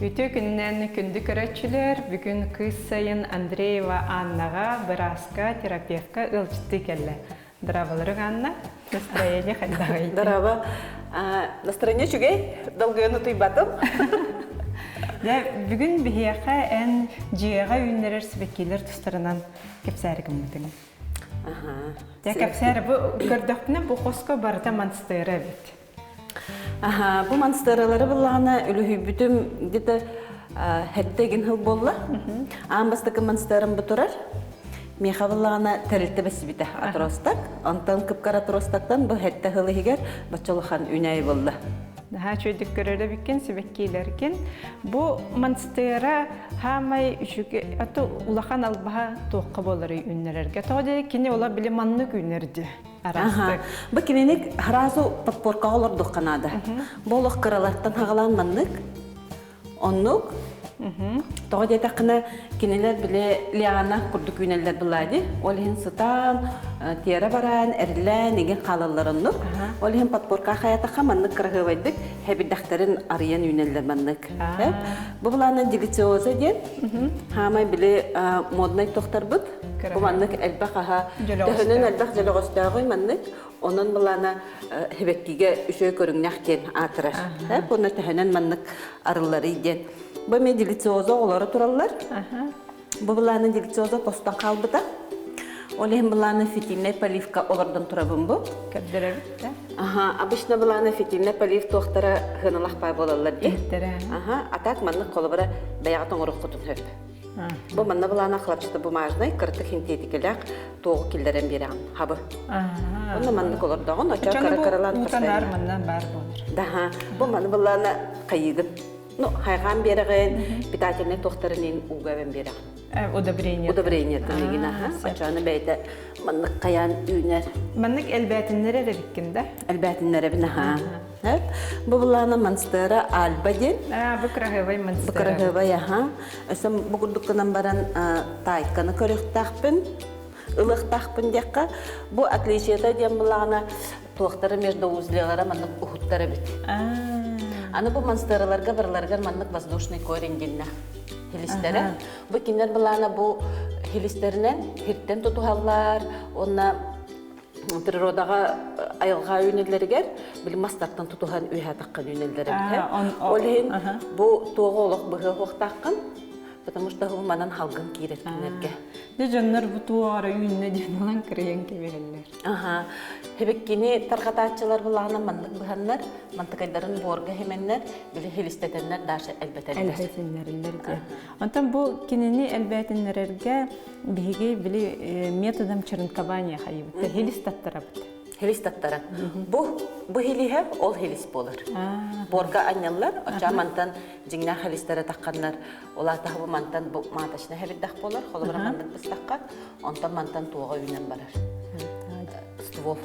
Үтүө күнүнэн күндү көрөөччүлэр, бүгүн кыыс сайын Андреева Аннаҕа бырааска, терапевка ыалдьыттыы кэллэ. Здраволарыҥ, Анна. Настроение хайдаҕый? Здорово. Настроение үчүгэй, долгуйан утуйбатым. Дьэ, бүгүн биһиэхэ эн дьиэҕэ үүннэрэр сибэккилэр тустарынан кэпсээри гыммытыҥ. Дьэ, кэпсээр, бу көрдөхпүнэ, бу хоско барыта монстера эбит. Аха, бу монстералары буллаҕына үлүһүйбүтүм где-то хэттэ игин хыл буолла. Аан бастакы монстерам бу турар. Миэхэ буллаҕына тэрилтэ бэсибитэ отросток. Онтон кыпкара отростактан бу хэттэ хыл иһигэр бачча улахан үүнээйи буолла. Наһаа үчүгэйдик көрөр эбиккин, сибэккиилэргин. Бу монстера хаамай үчүгэй, аты улахан албаһа туохха буоларый үүннэрэргэ. Тоҕо диэ кини ола били маннык үүнэрди. Аха. Бу кинини сразу подпоркаҕа олордуохха наада. Бу олох кыралартан хаҕалаан маннык. Оннук. Тоҕо диэтэххинэ, кинилэр били лиана курдук үүнэллэр былаади. Ол иһин сытан, тиэрэ баран, эриллээн, игин хаалаллар оннук. Ол иһин подпорка хайатахха маннык кыраһыабайдык хэбирдэхтэрин арыйан үүнэллэр маннык. Бу былаанан делициоза диэн хаамай били моднай тохтарбыт. Бу маннык элбэх аһа, төһөнөн элбэх дьөлөҕөстөөҕүй маннык, онон былаана хэбэккигэ үчүгэй көрүҥнээх диэн аатырар. Уонна төһөнөн маннык арылларый диэн. Бу эмиэ делициоза оҕолоро тураллар. Бу былаана делициоза тостон хаалбыта. Ол иһин былаана фитильнай поливка олордон турабын бу. Көрдөрөбүт да? Аха, обычно былаана фитильнай полив туохтара хыналах пай буолаллар дии. Аха, а так маннык холобура бэйэҕит оҥоруоххутун сөп. Бу манна былаана хлопчато бумажный, кырытык синтетикэлээх туоҕу киллэрэн биэрэҕин, хабы. Онно маннык олордоҕун, оччо кыра-кыралаан Утанар манна баар буолар. Даха, бу маны былаана хайыыгын. Ну, хайҕаан биэрэҕин, питательный туохтарын иин ууга эбэн биэрэҕин. Удобрение. Удобрениетын игин аха. Оччону бэйэтэ маннык хайаан үүнэр. Маннык элбээтиннэр эрэ биккин да? Элбээтиннэрэбин аха. Бу былаана Монстера Альба диэн. Аа, бу кыраһыабай Монстера. Бу кыраһыабай аха. Өссө бу курдук гынан баран таайканы көрүөхтаахпын, ылыахтаахпын диэххэ. Бу отличиета диэн былаана туохтара междоузлиялара маннык уһуттар эбит. Аны бу монстераларга барыларыгар маннык воздушный корень диэннэх хилистэрэ. Бу кинилэр былаана бу хилистэринэн хиртэн тутуһаллар уонна природаҕа айылҕа үүнэллэригэр били мастартан тутуһан үөһэ таххан үүнэллэр эбит. Ол иһин бу туоҕу олох быһыа суохтааххын, потому что бу манан халгын киирэр кинилэргэ. Дьэ дьоннор бу туоҕара үүннэ диэн ылан кырыйан кэбиһэллэр. Аха. Хэбиккини тарҕатааччылар былаана маннык быһаннар, мантыкайдарын буорга химэннэр, били хилистэтэннэр даша элбэтэллэр. Элбэтиннэриллэр диэн. Онтон бу кинини элбээтиннэрэргэ биһиги били методом черенкования хайыбыт. Хилис таттарабыт. Хилис таттара. Бу бу хилиһэ ол хилис буолар. Буорга анньаллар, оччоҕо мантан дьиҥнээх хилистэрэ тахханнар, улаатаһы бу мантан бу маточна хэбирдэх буолар, холобура маннык быстахха, онтон мантан туоҕа үүнэн барар. Ствол.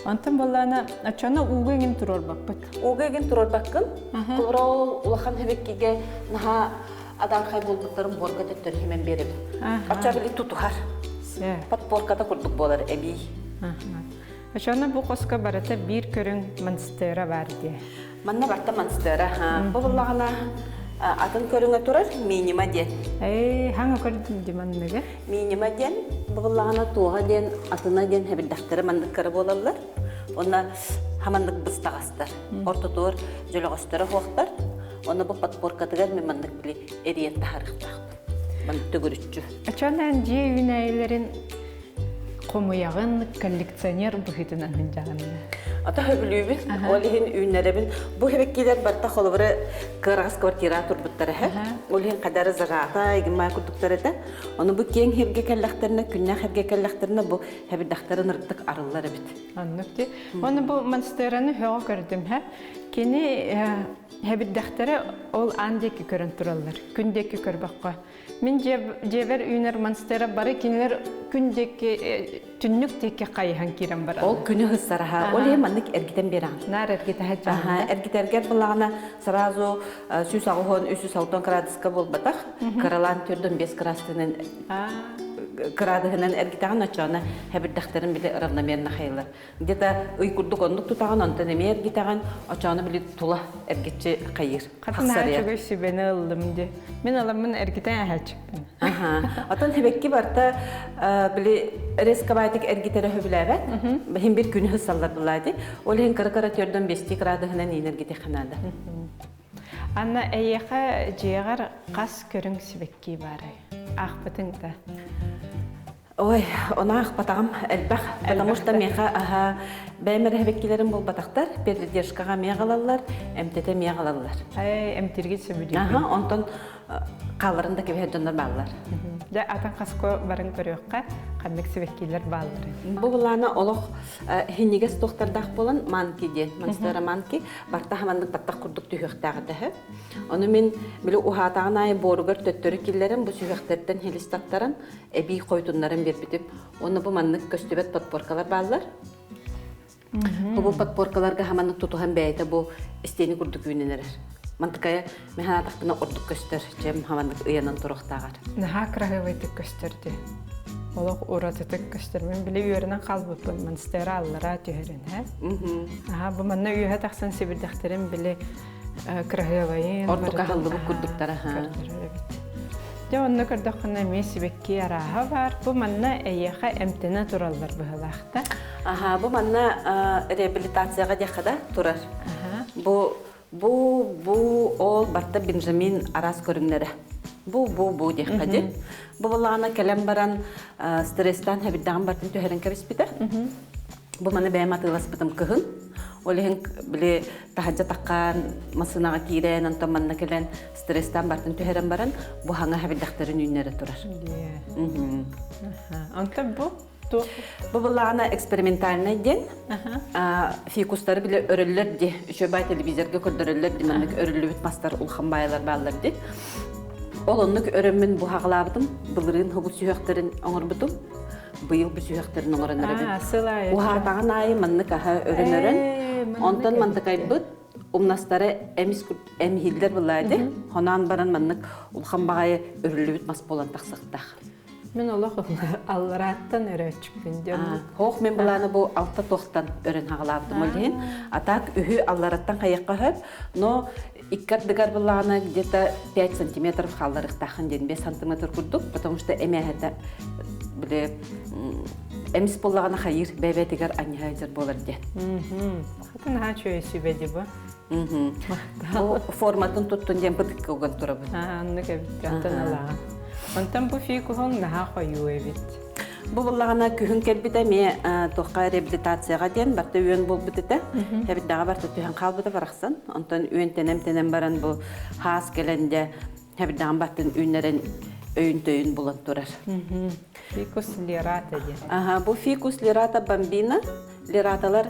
Онтон буоллаана оччону ууга игин туруорбаппыт. Ууга игин туруорбаккын. Холобура ол улахан хэбиккигэ наһаа адархай буолбуттарын буорга төттөрү химэн биэрэбин. Оччо били тутуһар. Подпорката курдук буолар эбии. Оччону бу хоско барыта биир көрүҥ монстера бар дии. Манна барта монстера. Бу буллаҕына атын көрүҥэ турар минима диэн. Ээ, хаҥа көрдүм ди манныгы. Минима диэн бу буллаҕына туоҕа диэн атына диэн хэбирдэхтэрэ манныктара буолаллар. Уонна хаманнык быстаҕастар. Ортотугар дьөлөҕөстөрө суохтар. Онно бу подпоркатыгар мен маннык били эрийэн таһарыахтаахпын. Маннык төгүрүччү. Ачанаан дьиэ үүнээйилэрин хомуйаҕын коллекционер быһыытынан сылдьаҕын. Ата хөбүлүүбүн, ол иһин үүннэрэбин. Бу хэбэккилэр барта холобура кыараҕас квартира турбуттар эһэ. Ол иһин хадары зажата, игимай курдуктар этэ. Ону бу киэҥ хиргэ кэллэхтэринэ, күннээх хиргэ кэллэхтэринэ бу хэбирдэхтэрин ырдык арыллар эбит. Оннук ти. Оны бу монстераны хөҕө көрдүм һэ. Кини хэбирдэхтэрэ ол аан диэки көрөн тураллар. Күн диэки көрбөххө. Мин дьиэбэр үүнэр монстера бары кинилэр күн диэки түннүк диэки хайыһан киирэн бараллар. Ол күнү хыссараха. Ол иһин маннык эргитэн биэрэҕин. Наар эргитэ Аха, эргитэргэр былаҕына сразу 180 360 градуска буолбатах. Кыралаан 4-5 градустынан Кыраадыһынан эргитэҕин оччоҕуна хэбирдэхтэрин били равномерно хайылар. Где-то ый курдук оннук тутаҕын, онтон эмиэ эргитэҕин, оччоҕуна били тула эргиччи хайыыр. Хатын наһаа үчүгэй сүбэни ыллым дии. Мин ыламмын эргитэн аһааччыкпын. Аха. Отон хэбэкки барта били резковатик эргитэрэ хөбүлээбэт. Бэһин бир күнү хыссаллар булаати. Ол иһин кыра-кыра төрдөн бести кыраадыһынан иин эргитиэххэ наада. Анна, эйиэхэ дьиэҕэр хас көрүҥ сибэкки баарай? Аахпытыҥ да? Ой, ону аахпатаҕым элбэх, потому что миэхэ аһа бэйэм эрэ эбэккилэрим буолбатахтар, передержкаҕа эмиэ аҕалаллар, эмтэтэ эмиэ аҕалаллар. Эй, эмтиргит сөбүлүүбүн. Аха, онтон хаалларын да кэбиһэр дьоннор бааллар. Дьэ, атын хаско баран көрүөххэ, ханнык сибэккилэр баалларын. Бу былаана олох хинньигэс туохтардаах буолан манки диэн, монстера манки, барта хаманнык баттах курдук түһүөхтээх этэ. Ону мин били уһаатаҕын аайы буоругар төттөрү киллэрэн, бу сүһүөхтэртэн хилис таттаран, эбии хойутуннаран биэрбитим. Уонна бу маннык көстүбэт подпоркалар бааллар. Бу подпоркаларга хаманнык тутуһан бэйэтэ бу истиэни курдук үүнэн эрэр. Мантыкая мен хаатахпына ордук көстөр, чем хаманнык ыйанан туруохтааҕар. Наһаа кыраһыабайдык көстөрдү. Олох уратытык көстөр. Мин били үөрэнэн хаалбыппын монстера аллараа түһэрин, һэ? Аха, бу манна үөһэ тахсан сибирдэхтэрин били кыраһыабайын ордук аһыллыбыт курдуктара көрдөрөр эбит. Дьэ онно көрдөххүнэ эмиэ сибэкки арааһа баар. Бу манна эйиэхэ эмтэнэ тураллар быһыылаах да? Аха, бу манна реабилитацияҕа диэххэ да турар. Бу бу бу ол барта Бенджамин араас көрүҥнэрэ. Бу бу бу диэххэ дии. Бу былаана кэлэн баран стресстан хэбирдэҕин бартын түһэрэн кэбиспитэ. Бу маны бэйэм атыыласпытым кыһын. Ол иһин били таһырдьа таххаан, массыынаҕа киирэн, онтон манна кэлэн стресстаан бартын түһэрэн баран, бу хаҥа хэбирдэхтэрин үүннэрэ турар. Онтон бу туох? Бу былаана экспериментальнай диэн. Фикустары бile өрөллөр ди. Үчүгэй телевизорга көрдөрөллөр ди маннык өрүллүбүт мастар улахан баайалар бааллар ди. Ол оннук өрөммүн буһаҕалаабытым, былырыын хобут сүһүөхтэрин оҥорбутум. Быйыл бу сүһүөхтэрин оҥорон эрэбин. Уһаатаҕын аайы маннык аһа өрөн-өрөн, онтон мантыкайбыт умнастары эмис эмиһиллэр былаады, хоноон баран маннык улахан баҕайы өрүллүбүт мас буолан тахсыахтаах. Мин олох алларааттан өрөөччүкпүн диэн. Хоох мен былааны бу алта туохтан өрөн хаҕалаабытым ол иһин. А так үһү аллараттан хайахха хөп, но икки ардыгар былаана где-то 5 сантиметров хаалларыахтаахын диэн 5 сантиметр курдук, потому что эмээһэтэ били эмис буоллаҕына хайыыр бэйбэтигэр анньыһа буолар диэн. Хатын наһаа үчүгэй сүбэ дии бу. Бу форматын туттун диэн бытыкка уган турабын. Аннык эбит, онтон алааҕын. Онтон бу фикуһуҥ наһаа хойуу эбит. Бу буллаҕына күһүн кэлбитэ эмиэ туохха реабилитацияҕа диэн барта үөн буолбут этэ. Хэбирдэҕэ барта түһэн хаалбыта барахсан. Онтон үөн тэнэм-тэнэн баран бу хаас кэлэн дьэ хэбирдэҕин баттын үүннэрэн өйүн-төйүн булан турар. Фикус лирата диэн. Аха, бу фикус лирата бамбина. Лираталар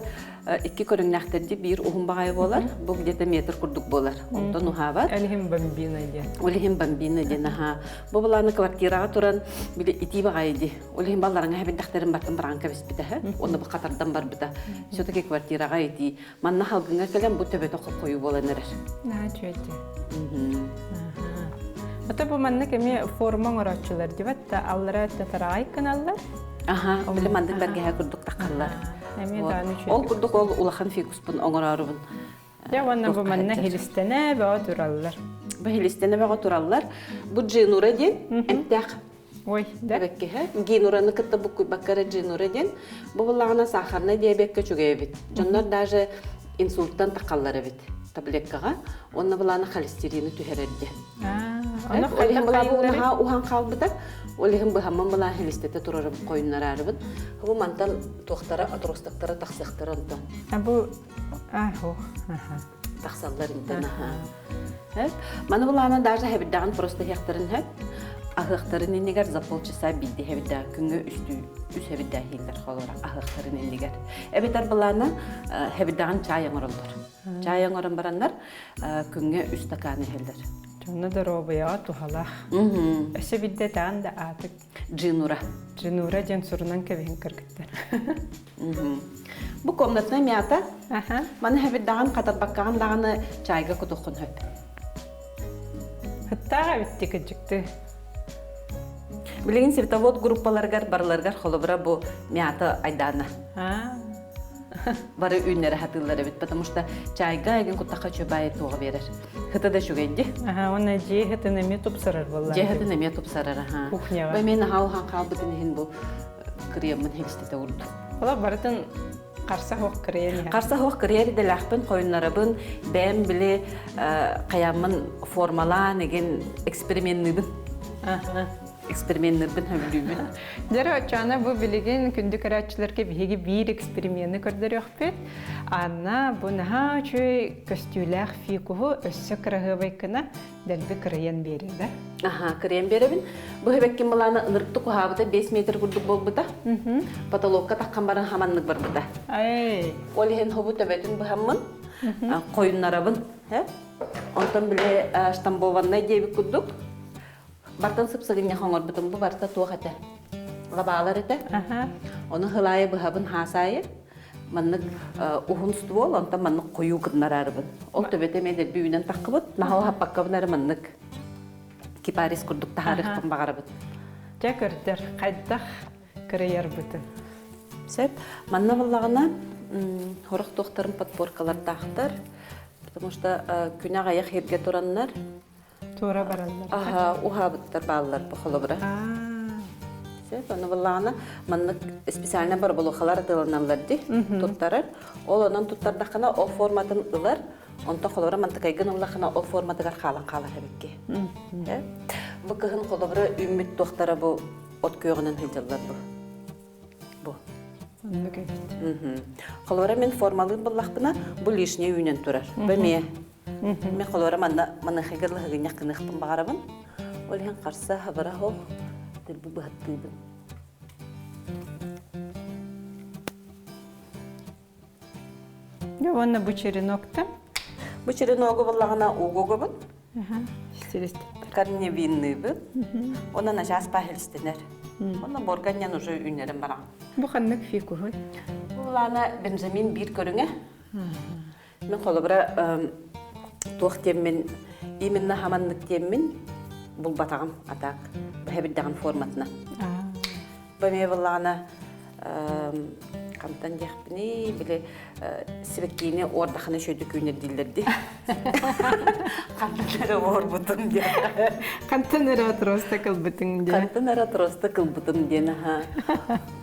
икки көрүҥнээхтэрди биир уһун баҕайы буолар, бу где-то метр курдук буолар. Онтон уһаабат. Ол иһин бомбина диэн. Ол иһин бомбина диэн, аха. Бу былааны квартираҕа туран били итии баҕайы ди. Ол иһин балларыңа хэбиндэхтэрин бартын баран кэбиспитэ, онно бу хатардан барбыта. Все-таки квартираҕа итии. Манна халгыҥа кэлэн бу төбөтө хойуу буолан эрэр. Наһаа үчүгэйди. Ата бу маннык эмиэ форма оҥорооччулар дибэт да аллара өттө тараҕай гыналлар. Аха, били маннык бэргэһэ курдук таххаллар. Эмиэ даҕаны үчүгэй. Ол курдук ол улахан фикуспун оҥороорубун. Дьэ уонна бу манна хилистэнэ бөҕө тураллар. Бу хилистэнэ бөҕө тураллар. Бу джинура диэн эмтээх Ой, да? Эбэккиһэ. Гинураны кытта буккуйбакка эрэ джинура диэн. Бу буллаҕына сахарнай диабекка үчүгэй эбит. Дьоннор даже инсульттан тахаллар эбит таблеткаҕа. Уонна былаана холестерины түһэрэр диэн. Ол иһин былаа наһаа уһан хаалбыта. Ол иһин быһаммын былаа хилистэтэ турарым хойуннараарыбын. Бу мантан туохтара отростактара тахсыахтара онтон. Бу Тахсаллар интэн аха. Маны былаана даже хэбирдэҕин просто иһиэхтэрин сөп. Аһыахтарын иннигэр за полчаса биирдэ хэбирдэҕ күҥҥэ үстүү үс хэбирдээх иһиллэр холобура аһыахтарын иннигэр. Эбэтэр былаана хэбирдэҕин чаай оҥороллор. Чаай оҥорон бараннар күҥҥэ үс стакан иһэллэр. Дьоно доруобуйаҕа туһалаах. Өссө биирдэ таан да аатык Джинура. Джинура диэн сурунан кэбиһин кыргыттар. Бу комнатная мята. Маны хэбирдэҕин хатарбаккаҕын даҕаны чайга кутуххун хөп. Хыттаах эбитти кыдьыкты. Билигин цветовод группаларыгар барыларыгар холобура бу мята айдаана. Бары үүннэрэ хатыыллар эбит, потому что чайга эгин куттахха чөбай туоҕа берер. Хыта да үчүгэй Аха, уонна дьиэ хытын эмиэ тупсарар буолла. Дьиэ хытын эмиэ тупсарар, аха. Кухняҕа. Бу мен аха хаалбытын иһин бу кырыйаммын хэгистэтэ урдум. Ола барытын Харса хоох кырыйан иһэр. Харса хоох кырыйар идэлээхпин, хойуннарабын, бэйэм били хайаммын формалаан игин эксперименныыбын. Эксперименныырбын сөбүлүүбүн. Дьэ, оччоҕуна бу билигин күндү көрөөччүлэргэ биһиги биир эксперимены көрдөрүөхпүт. Анна бу наһаа үчүгэй көстүүлээх фикуһу өссө кыраһыабай гына дэлби кырыйан биэрэр да? Аха, кырыйан биэрэбин. Бу хэбэккин былаана ынырыктык уһаабыта 5 метр курдук буолбута. Потолокка таххан баран хаманнык барбыта. Ай. Ол иһин хобу төбөтүн быһаммын, хойуннарабын. Онтон били штамбованнай диэбит курдук бартан сыпсыгынньах оҥорбутум бу барта туох этэ? Лабаалар этэ. Ону хылаайы быһабын хаасаайы маннык уһун ствол, онтон маннык хойуу гыннараарыбын. Ол төбөтө эмиэ дэлби үүнэн таххыбыт, наһаа уһаппаккабын эрэ маннык кипарис курдук таһаарыахпын баҕарабын. Дьэ көрдөр, хайдах кырыйарбытын. Сөп. Манна буллаҕына хорох туохтарын подпоркалардаахтар, потому что күнэ аҕыйах сиргэ тураннар Туора бараллар. Аха, уһаабыттар бааллар бу холобура. Сөп, аны буллаҕына маннык специально барбалухалар атыыланаллар дии, туттарар. Ол онон туттардаххына ол форматын ылар, онтон холобура мантыкайгын ыллаххына ол форматыгар хаалан хаалар эбикки. Бу кыһын холобура үүммүт туохтара бу от күөҕүнэн сылдьаллар бу. Бу. Оннук эбит. Холобура мин формалыыр буллахпына бу лишний үүнэн турар. Бу эмиэ Мин холуора манна маныхыгар лыһыгынньах гыныахпын баҕарабын. Ол иһин харса хабара хоох дэлби быһаттыыбын. Дьэ уонна бу череноктан? Бу череногу буллаҕына уугугубун. Корневинныыбын. Уонна начаас пахилстенер. Уонна борганньан уже үүннэрин бараҕын. Бу ханнык фикуһуй? Бу булаана бензамин биир көрүҥэ. Мин холобура туох диэммин именно хаманнык диэммин булбатаҕым а так бэһэбирдэҕин форматына. Бу эмиэ буоллаҕына хантан диэхпиний били сибэккиини уордахына үчүгэйдик үүнэр дииллэр дии. Хантан эрэ уорбутум диэн. Хантан эрэ отроста кылбытыҥ диэн. Хантан эрэ отроста кылбытым диэн аха.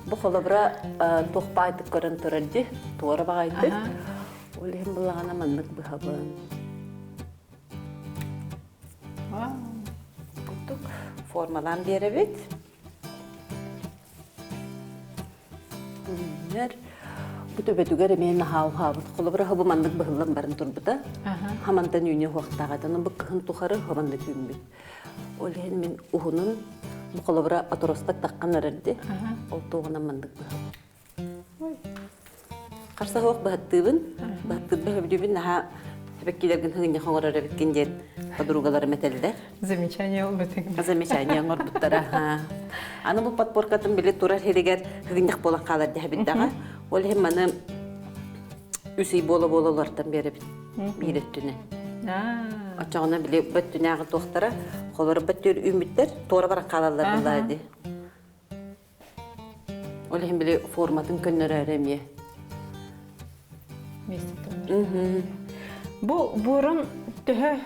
Бу холобура туох баайтык көрөн турар дии, туора баҕайытык. Ол иһин буллаҕына маннык быһабын. Курдук формалаан биэрэбит. Үүнэр. Бу төбөтүгэр эмиэ наһаа уһаабыт. Холобура, бу маннык быһыллан баран турбута. Хамантан үүнүө уһуохтаах этэ. Бу кыһын тухары хабаннык үүммүт. Ол иһин мин уһунун бу холобура отросток таххан эрэрди. Ол туоҕунан маннык быһабын. Харса суох быһаттыыбын. Быһаттыырба сөбүлүүбүн наһаа эбэккилэргин хыгынньах оҥорор эбиккин диэн подругаларым этэллэр. Замечание ылбытыҥ. Замечание оҥорбуттара. Аны бу подпоркатын били турар сиригэр хыгынньах буолан хаалар дэһэбит даҕа. Ол иһин маны үс ый буола-буола олортон биэрэбит биир өттүнэн. Оччоҕуна били бөттүнээҕи туохтара холоро бөттүөр үүммүттэр туора баран хаалаллар буллаа дии. Ол иһин били форматын көннөрөөрү эмиэ. Бу буорун төһө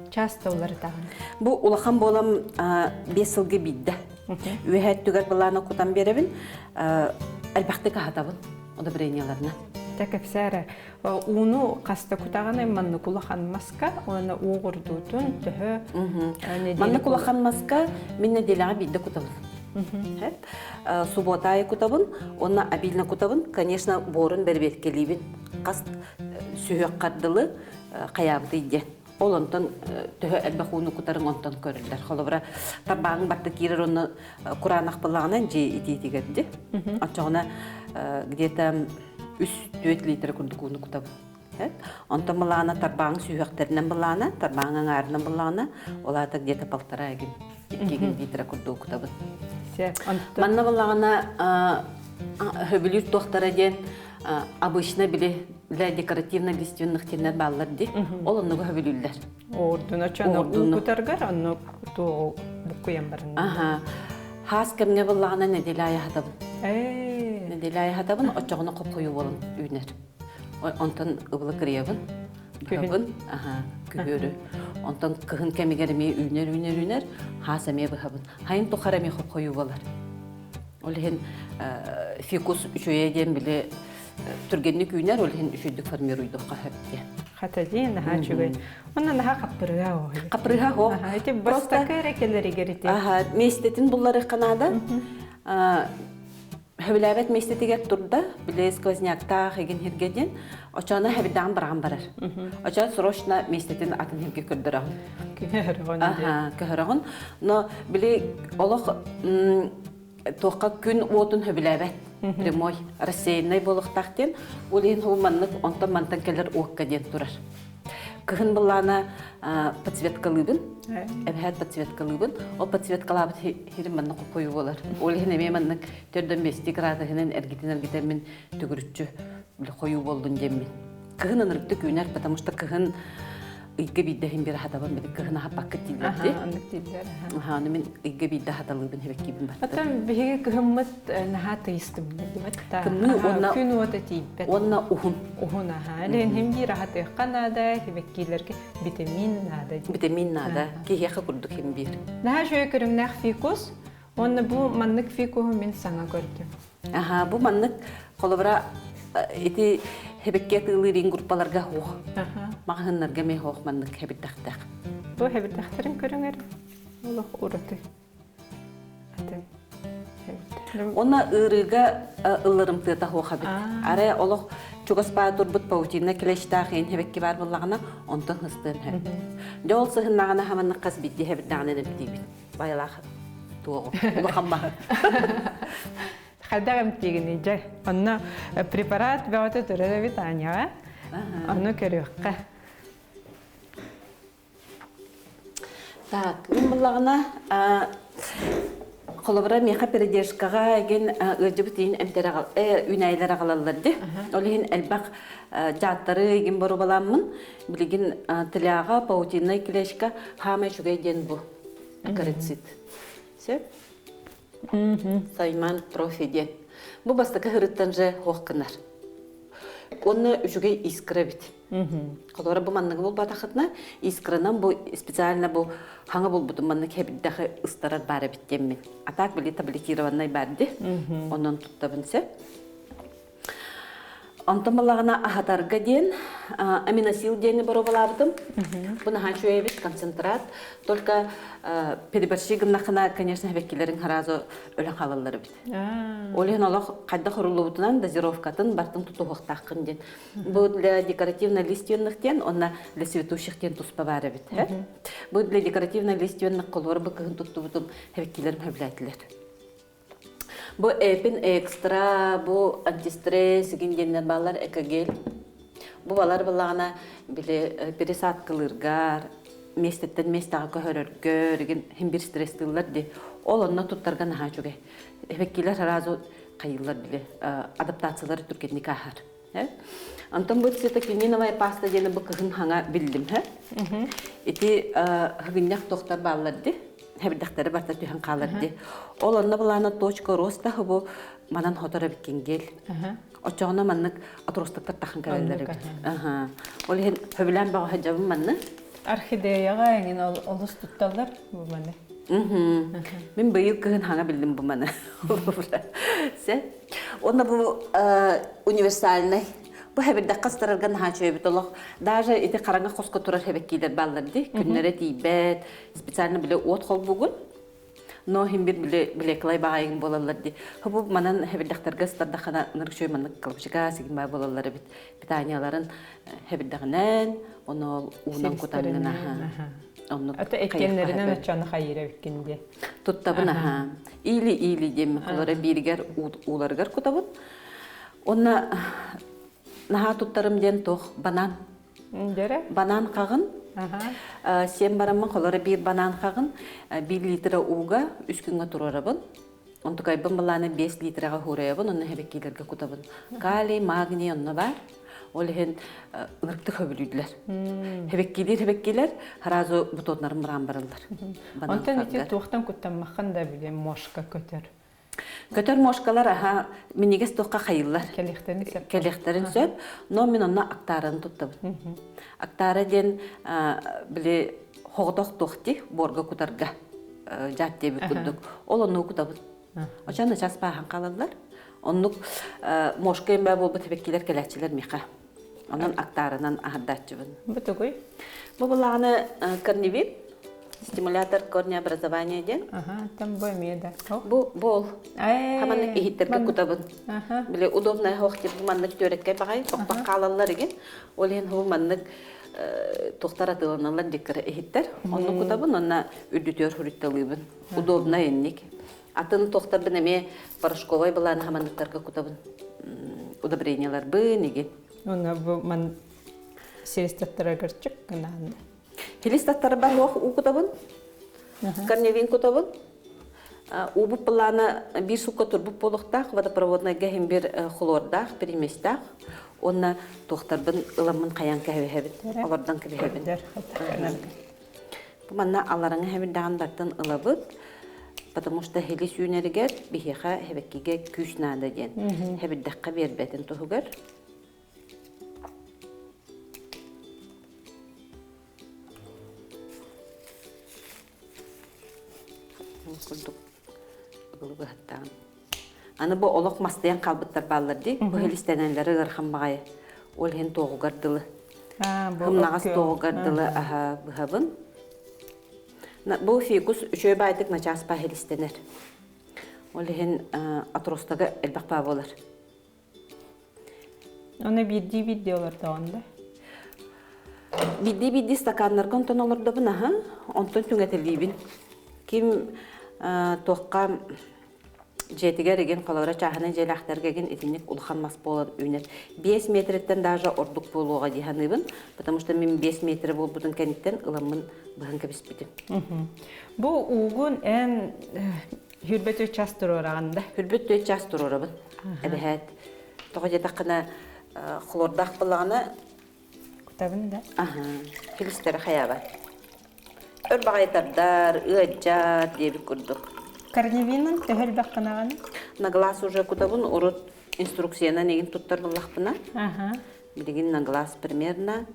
часто уларытаҕын? Бу улахан буолам 5 сылга биирдэ. Үөһэ өттүгэр былаана кутан биэрэбин, элбэхтик аһатабын удобренияларына. Дьэ кэпсээ эрэ, ууну хаста кутаҕыный маннык улахан маска уонна уу курдуутун төһө Маннык улахан маска мин нэдиэлэҕэ биирдэ кутабын. Суббота аайы кутабын, уонна обильно кутабын. Конечно, буорун бэрэбиэркэлиибин. Хас сүһүөххэ дылы хайаабытый диэн. Ол онтон төһө элбэх ууну кутарыҥ онтон көрүллэр. Холобура, тарбааҕыҥ барта киирэр онно кураанах былаҕынан дьиэ итиитигэр ди. Оччоҕуна где-то 3-4 литр курдук ууну кутабын. Онтон былаана тарбааҥ сүһүөхтэринэн былаана, тарбааҥ аҥаарынан былаана, ол аата где-то полтора эгин, 2 литра курдук кутабын. Манна былаҕына хөбүлүүр туохтара диэн обычно били. для декоративно-лиственных диэннэр бааллар дии. Ол оннугу сөбүлүүллэр. Уурдун очоно уу кутаргар оннук туоҕу буккуйан баран. Аха. Хаас кэмҥэ буллаҕына нэдиэлэ аайы аһатабын. Нэдиэлэ аайы аһатабын, оччоҕуна хоп-хойуу буолан үүнэр. Онтон ыбылы кырыйабын. Быһабын, аха, күһүөрү. Онтон кыһын кэмигэр эмиэ үүнэр, үүнэр, үүнэр, хаас эмиэ быһабын. Хайын тухары эмиэ хоп-хойуу буолар. Ол иһин фикус үчүгэйэ диэн били түргэнник үүнэр, ол иһин үчүгэйдик формируйдуохха сөп диэн. Хата диэн наһаа үчүгэй. Онно наһаа хаппырыга оһой. Хаппырыга оһ. Ити бастакы эрэ кэлэригэр ити. Аха, миэстэтин булларыахха наада. Хөбүлээбэт миэстэтигэр турда, били сквозняктаах игин хиргэ диэн, очоно хэбирдэҕин быраҕан барар. Очо срочно миэстэтин атын хиргэ көрдөрөҕүн. Көһөрөҕүн. Аха, көһөрөҕүн. Но били олох туохха күн уотун хөбүлээбэт прямой рассеянный буолуохтаах диэн ол иһин ол маннык онтон мантан кэлэр уокка диэн турар кыһын былаана подсветкалыыбын эбэһээт подсветкалыыбын ол подсветкалаабыт хирим маннык хоппойу буолар ол иһин эмиэ маннык төрдөн бэстии градуһунан эргитин эргитэн мин төгүрүччү хойуу буоллун диэммин кыһын ынырыктык үүнэр потому что кыһын ыйга биирдэ иһин биир хатабын били кыһын аһаппаккыт дииллэр дии. Оннук дииллэр. Аха, ону мин ыйга биирдэ хаталыыбын хэбэккиибин барта. Оттон биһиги кыһыммыт наһаа тыйыстымнар дибэт та. Тымныы уонна күн уота тиийбэт. Уонна уһун. Уһун аха. Лен хим биир аһатыахха наада, хэбэккиилэргэ витамин наада. Витамин наада. Киһиэхэ курдук хим биир. Наһаа үчүгэй көрүҥнээх фикус. Уонна бу маннык фикуһу мин саҥа көрдүм. Аха, бу маннык холобура ити хэбикке тыылыырин группаларга хуох. Маҕаһыннарга эмиэ хуох маннык хэбирдэхтэх. Бу хэбирдэхтэрин көрүҥэр олох ураты. Атын. Уонна ыарыыга ылларымтыата хуох эбит. Арай олох чугас баа турбут паутина клещтаах иин хэбикки баар буоллаҕына, онтон хыстыан сөп. Дьэ ол сыһыннаҕына хаманнык хас биирдии хэбирдэҕинэн эмтиибит. Байалаах туоҕу улахан маһы. Хайдах эмтиигиний дьэ? Онно препарат бөҕөтө турар эбит Аняҕа. Ону көрүөххэ. Так, мин буллаҕына холобура миэхэ передержкаҕа эгин ыалдьыбыт иһин эмтэр үүнээйилэр аҕалаллар дии. Ол иһин элбэх дьааттары игин боруобалааммын билигин тляга паутинная клещка хаамай үчүгэй диэн бу акарицид. Сөп? Сайман профи диэн. Бу бастакы һырыттан же хуох гынар. Уонна үчүгэй искра эбит. Холобура бу манныгы булбатахытына, искранан бу специально бу хаҥа булбутум маннык хэбиддэхи ыстарар баар эбит диэммин. А так били таблетированный бар ди. Онон туттабын сөп. Онтон балаҕана аһатарга диэн аминосил диэни боруобалаабытым. Бу наһаа үчүгэй эбит концентрат. Только переборщи гыннахына, конечно, хэбэккилэрин сразу өлөн хаалаллар эбит. Ол иһин олох хайдах оруллубутунан дозировкатын бартын тутуһуохтааххын диэн. Бу для декоративно-лиственных диэн, онно для цветущих диэн туспа баар эбит. Бу для декоративно-лиственных холуор бу кыһын туттубутум хэбэккилэрим сөбүлээтилэр. Бу Эпин Экстра, бу антистресс игин диэннэр бааллар, экогель. Бу балар былаҕына били пересадкалыыргар, миэстэттэн миэстэҕэ көһөрөргөр игин хим бир стресстыыллар дии. Ол онно туттарга наһаа үчүгэй. Эбэккилэр сразу хайыыллар били адаптациялары түргэнник ааһар. Онтон бу цитокининовая паста диэни бу кыһын хаҥа биллим. Ити хыгынньах тохтор бааллар ди. Хэбирдэхтэри барта түһэн хаалар ди. Ол онно былаана точка роста бу манан хотор эбиккин гел. Оччоҕуна маннык отростактар тахан кэлэллэр эбит. Ол иһин хөбүлээн бөҕө сылдьабын манны. Орхидеяҕа эҥин олус тутталлар бу маны. Мин быйыл кыһын хаҥа биллим бу маны. Се. Уонна бу универсальный. Бу хэбирдэххэ ыстарарга наһаа үчүгэйбит олох. Даже ити хараҥа хоско турар хэбэккиилэр бааллар дии. Күннэрэ тиийбэт. Специально биле уот холбугун. Но хим бир биле билеклай баайын буолаллар дии. Бу манан хэбирдэхтэргэ ыстардаххына ынырык үчүгэй маннык кылапчыка сигин баа буолаллар эбит. Питанияларын хэбирдэҕинэн, ону уунан кутаҥҥын аха. Оннук Ата эккеннэринэн оччону хайыыр эбиккин диэ. Туттабын аха. Или-или диэмми холоро бииригэр ууларыгар кутабын. Онна наһаа туттарым диэн туох банан. Дөрө? Банан хаҕын. Сиэн бараммын холоро биир банан хаҕын биир литра ууга үс күҥҥэ туруорабын. Онтукайбын былааны 5 литраҕа хуурайабын, онно хэбэккиилэргэ кутабын. Калий, магний онно бар. Ол иһин ынырыктык хөбүлүүллэр. Хэбэккилиир хэбэккилэр сразу бутоннарын мыраан бараллар. Онтон ити туохтан куттаммаххын да билем мошка көтөр. Көтөр мошкалар аха минньигэс туохха хайыллар. Кэлиэхтэрин сөп. Кэлиэхтэрин сөп, но мин онно актаараны туттабын. Актаара диэн били хоҕотох туохти буорга кутарга дьаат диэбит курдук. Ол онну кутабын. Очон начаас бааһан хаалаллар. Оннук мошка эмбэ буолбут эбэккилэр кэлээччилэр миха. Онон актаарынан аһардааччыбын. Бу тугуй? Бу булаҕаны корневин, стимулятор корнеобразования диэн. Аха, там бу эмиэ да. Бу бол. Хаманнык иһиттерге кутабын. Били удобная хоох тип маннык түөрэккэ баҕай тохтох хаалаллар игин. Ол иһин ху маннык тохтар атыыланаллар диккара иһиттер. Онну кутабын, онна үрдүтүөр хурутталыыбын. Удобно инник. Атын тохтарбын эмиэ порошковай былааны хаманныктарга кутабын. Удобренияларбын игин. Онна бу ман силистаттарыгар чык гынаан. Силистаттарбар хуох уу кутабын. Корневин кутабын. Уубут былаана биир сукка турбут буолуохтаах, водопроводнайга иһин бир хлордаах, примесьтаах. Уонна туохтарбын ыламмын хайаан кэһэбиһэбин, олордон кэбиһэбин. Бу манна аллараҥа хэбирдэҕин бартын ылабыт, потому что хили сүүнэригэр биһиэхэ хэбэккигэ күүс наада диэн хэбирдэххэ биэрбэтин туһугар. Курдук ылыбыһаттаҕын. Аны бу олох мастыйан хаалбыттар бааллар дии. Бу хилистэнэллэри ыарахан баҕайы. Ол иһин туоҕугар дылы. Кымнаҕас туоҕугар дылы аһа быһабын. Бу фикус үчүгэй баайдык начаас баа хилистэнэр. Ол иһин отростога элбэх баа буолар. Оны биирдии-биирдии олордоҕун да? Биирдии-биирдии стаканнарга онтон олордобун аһа, онтон түҥэтэлиибин. Ким туохха дьиэтигэр игин холобура чааһынай дьиэлээхтэргэ игин итинник улахан мас буолан үүнэр. 5 метриттэн даже ордук буолуоҕа дии саныыбын, потому что мин 5 метр буолбутун кэнниттэн ыламмын быһан кэбиспитим. Бу уугун эн Хүрбөтү час туруораҕын да? Хүрбөт час туруорабын. Эбэһээт. Тоҕо диэтэххинэ, хлордаах буоллаҕына Кутабын да? Аһа, филистэрэ хайаабат. Өр баҕайы тардар, ыаддьар диэбит курдук. Корневинын төһө элбэх гынаҕын? На глаз уже кутабын, урут инструкциянан игин туттар буоллахпына. Аха. Билигин на глаз примерно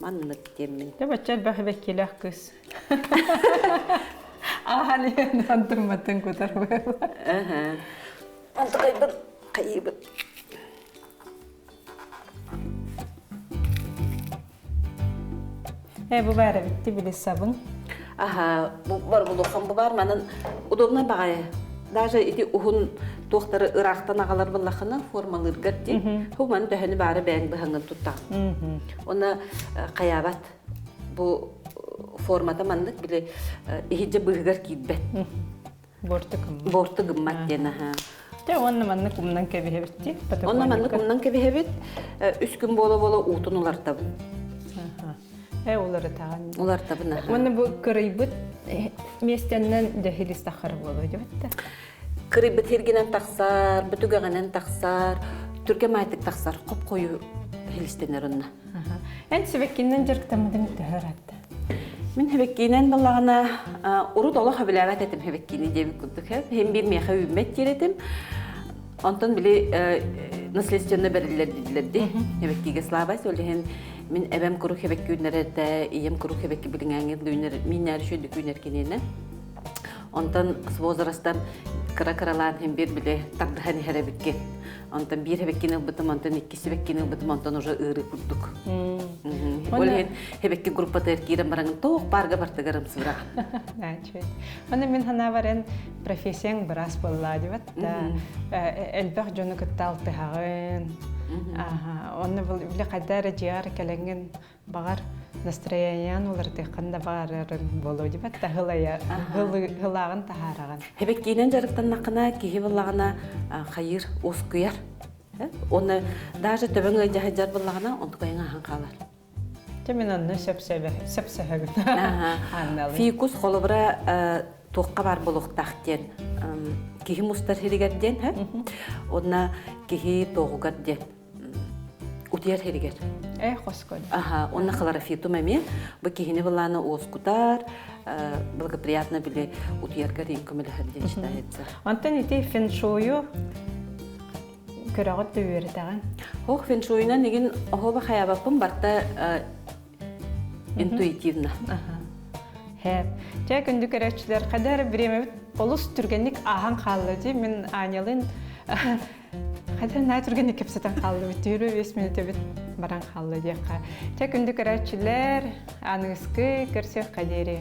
маннык диэммин. Дьэ бачча элбэх эбэккилээх кыыс. Ааһан иһэн антымматын кутар буолла. Антыкайбын хайыыбын. Э, бу баар эбитти били сабын. Аха, бу бар булухан бу бар манан удобно баҕайы. Даже ити уһун туохтары ыраахтан аҕалар буллахына формалыыргар ди. Бу маны төһөнү баары бэйэҥ быһаҥҥын туттаҕын. Уонна хайаабат бу формата маннык били иһирдьэ быыһыгар киирбэт. Буорту гыммат. Буорту гыммат диэн аха. Те уонна маннык умнан кэбиһэбит дии. Онно маннык умнан кэбиһэбит. Үс күн буола-буола уутун улартабын. Э уларытаҕын. Улартабын аха. Уонна бу кырыйбыт миэстэннэн дьэһилис таххар буолуо дебет да. Кырыйбыт хиргинэн тахсар, бүтүгэҕинэн тахсар, түргэ маайтык тахсар, хоп-хойу хилистэнэр онно. Эн сибэккиннэн дьарыктаммытыҥ төһө ыраатта? Мин хэбэккиинэн баллаҕына урут олох сөбүлээбэт этим хэбэккиини диэбит курдук Һин биир миэхэ үүммэт диир этим. Онтон били наследственно бэриллэр дииллэр дии. Хэбэккигэ слабость, ол иһин мин эбэм куруук хэбэкки үүнэр этэ, ийэм куруук хэбэкки билиҥээҥҥи үүнэр, мииннээри үчүгэйдик үүнэр киниэнэ. Онтон с возрастом кыра-кыралаан иһин биир били тардыһан иһэр эбиккин. Онтон биир хэбэккини ылбытым, онтон иккис хэбэккини ылбытым, онтон уже ыарыы курдук. Ол иһин хэбэкки группатыгар киирэн бараҥын туох баарга бартыгар ымсыыраҕын. Аны мин санаабар эн профессияҥ быраас буоллаа дибэт да элбэх дьону кытта алтыһаҕын. Онно били хайда эрэ дьиэҕэр кэлэҥҥин баҕар настроениены уларытыаххын да баҕарарын буолуо дибэт да хылааҕын таһаараҕын. Хэбэккиинэн дьарыктаннаххына киһи буллаҕына хайыыр, уоскуйар. Уонна даже төбөҥ ыалдьа буллаҕына онтукайыҥ аһан хаалар. Дьэ мин онно сөпсөһөбүн. Фикус холобура туохха баар буолуохтаах диэн киһи мустар сиригэр диэн, онно киһи туоҕугар диэн. Утуйар сиригэр. Э, хоско. Аха, онно хлорофитум эмиэ бу киһини былаана уоскутар, благоприятно били утуйарга диэн көмөлөһөр диэн считается. Онтон ити фэншую көрөҕүт да үөрэтэҕин. Ох, фэншуйунан игин оһоба хаябаппын барта интуитивно. Хэп. Чэ, күндү көрөөччүлэр, хайда эрэ бириэмэбит олус түргэнник ааһан хаалла дии. Мин Анялыын хайда наһаа түргэнник кэпсэтэн хааллыбыт. Түүрү 5 мүнүүтэбит баран хаалла диэххэ. Чэ, күндү көрөөччүлэр, аныгыскы көрсүөххэ диэри.